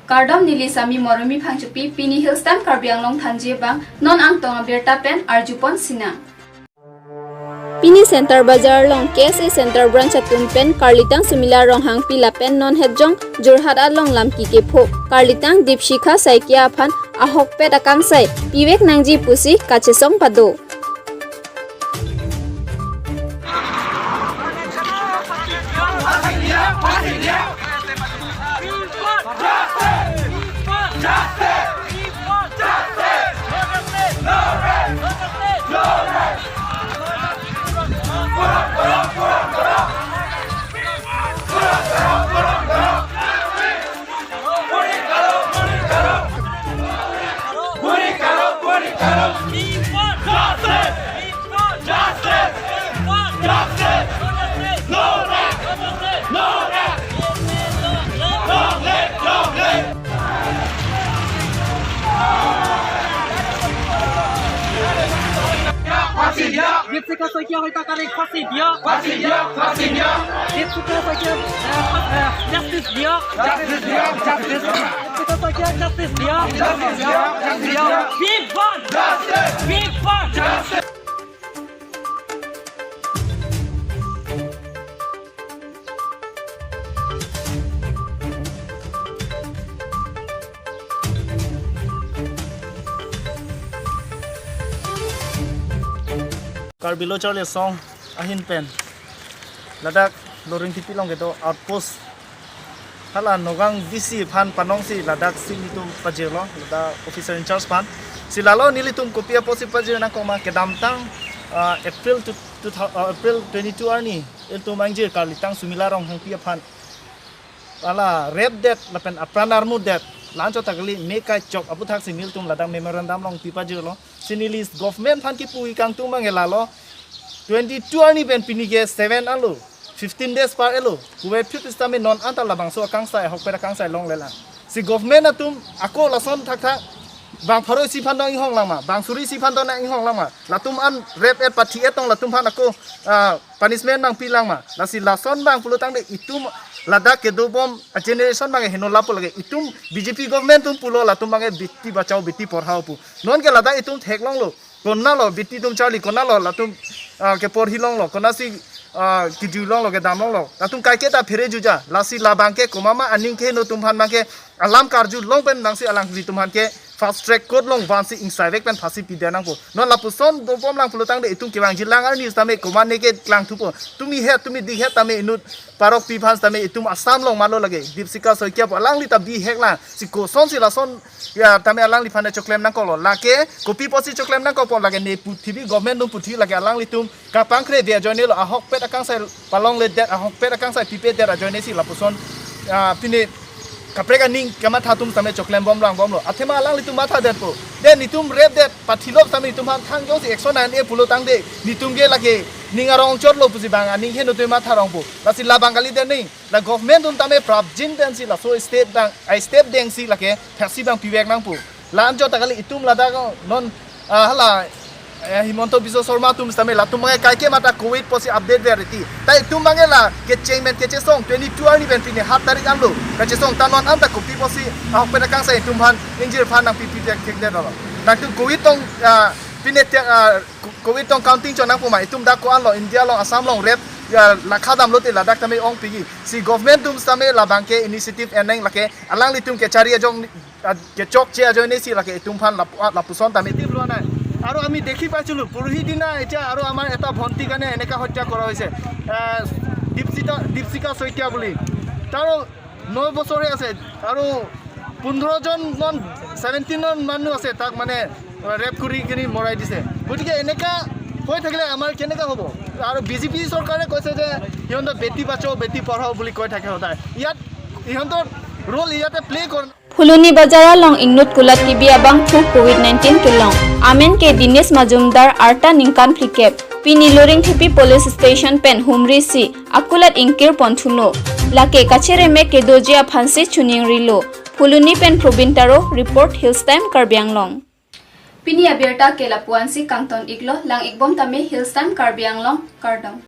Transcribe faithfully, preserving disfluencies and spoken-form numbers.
Kardom, neli Sami Moromi Phangchopi, pini Hills Time Karbi Anglong thanji abang non angtong abirta pen arjupon sinang. Pini Centre Bazar along K S A Centre Branch atum pen Karlitang Sumila Ronghangpi lapen non hetjong Jorhat along lamki kepho Karlitang Dipshikha Saikia aphan ahokpet akangsai pivek nangji pusi kachesong pado. ফাঁচী দিয়ক। দীপশিখা শইকীয়া হত্যাকাৰীক ফাঁচী দিয়ক। ফাঁচী দিয়ক, ফাঁচী দিয়ক। দীপশিখা শইকীয়া, এ, ফা-, এ, জাষ্টিচ দিয়ক। জাষ্টিচ দিয়ক, জাষ্টিচ। দীপশিখা শইকীয়া জাষ্টিচ দিয়ক। জাষ্টিচ দিয়ক, জাষ্টিচ দিয়ক। We want justice। We want justice। Karbi Lo Charli Asong ahin pen ladak Loringthepi along kedo outpost hala Nagaon D C aphan panongsi ladak si nelitum pajirlo, ladak officer in charge aphan. Si lalo nelitum kopi apotsi pajir nangkok ma, kedamtang, ah, April two, two thou-, ah, April twenty-two arni ilitum ingjir Karlitang Sumila Ronghangpi aphan hala rape det lapen apran armu det, la-anchot ta kali, me kaichok aphuthaksi nelitum ladak memorandum along pi pajirlo. Si neli government aphan kipu kangtung abang ke lalo, twenty-two arni pen pini ke seven arlo, fifteen days par-etlo. Kuve phit sitame non anta labangso akangsai, ahokpet akangsai longlelang. Si government atum ako lason thakthak, bang pharo isi aphan dong inghong lang ma, bang suri isi aphan dong inghong lang ma, latum an rape-et pathi-et tong latum aphan ako, ah, punishment nangpi lang ma. Lasi lason abang pulo tangte itum ladak kedobom a generation abang heno lapu lake, itum B J P government atum pulo latum abang beti bachao beti porhao pu. Non ke ladak itum theklonglo, konatlo beti atum charli, konatlo latum, ah, keporhi longlo, konatsi, ah, kiju longlo, kedam longlo. Latum kaiketa phere juja. Lasi labang ke komat ma aning keheno atum aphan abang ke alam karjulong pen nangsi alanglitum aphan ke fast track court along vansi ingsaivek pen phasi pidun nangpo. Non lapuson dobom lang pulo tangte itum kevangjilang arni sitame komat ne ke klangthupo. Tumi het, tumi dik het tame inut parokpi aphan sitame itum Assam along malo lake. Dipsika Saikia pu alangli ta bihek lang. Si kosonsi lason ya tame alangliphan choklem nangkoklo. Lake kopi apotsi choklem nangkokpo lake, ne puthivi government atum puthi lake alanglitum kapangkre ve ajoinelo, ahokpet akangsai palongledet, ahokpet akangsai pipedet ajoinesi lapuson, ah, pine kaprek aning kamatha atum sitame choklembom langbomlo. Athema alanglitum mathadetpo. Den itum rape det, pathilop sitame itum aphan thangjongsi action an-e pulo tangte, nelitum ke lake ning arong chotlo pusi bang aning heno atum matha rongpo. Lasi labang kali den ni. La government atum tame prapjin pensi laso step dang, a step dengsi lake phasi abang pivek nangpo. La-anchot ta kali, itum ladak non, ah, hala, eh, Himanta Biswa Sarma atum sitame latum abang ke kaike mata covid apotsi update ver iti. Ta itum abang ke la kecheng pen kechesong twenty-two arni pen pini hat tarik anlo kachesong, ta non anta kopi apotsi ahokpet akangsai itum aphan ingjir aphan nangpipi thek thekdetlo. Nangtum covid tong, ah, pine te, ah, covid tong counting chot nangpo ma, itum dak ko-anlo, India along, Assam along rape ya lakha damlote ladak tame ongpiji. Si government atum sitame labang ke initiative en nang lake alanglitum kechari ajong, ah, kechokche ajoinesi lake itum aphan lapu-, ah, lapuson tame tip lua nai. আৰু আমি দেখি পাইছিলো পৰহি দিনা এতিয়া আৰু আমাৰ এটা ভণ্টিক আনে এনেকা হত্যা কৰা হৈছে। আহ, দীপশিতা, দীপশিকা শইকীয়া বুলি, তাৰো ন বছৰে আছে আৰু পোন্ধৰ জন মান, ছেভেণ্টিন জন মানুহ আছে তাক মানে ৰেপ কৰি কিনি মৰাই দিছে। গতিকে এনেকা হৈ থাকিলে আমাৰ কেনেকা হ'ব? আৰু বি জে পি চৰকাৰে কৈছে যে সিহঁতে বেটি বাচাও বেটি পঢ়াও বুলি কৈ থাকে সদায়। ইয়াত সিহঁতৰ ৰোল ইয়াতে প্লে কৰা Phuloni Bazar along inut kulat kebi abangphu covid nineteen kelong. Amen ke Dinesh Majumdar, arta ningkan phlikep. Pini Loringthepi Police Station pen humrisi akulat ingkir ponthulo. Lake kacheremek kedoji aphansi chuningrilo. Phuloni pen Probin Taro, report Hills Time Karbi Anglong. Pini abirta ke lapu-ansi kangton iklo, lang ikbom tame Hills Time Karbi Anglong, kardom.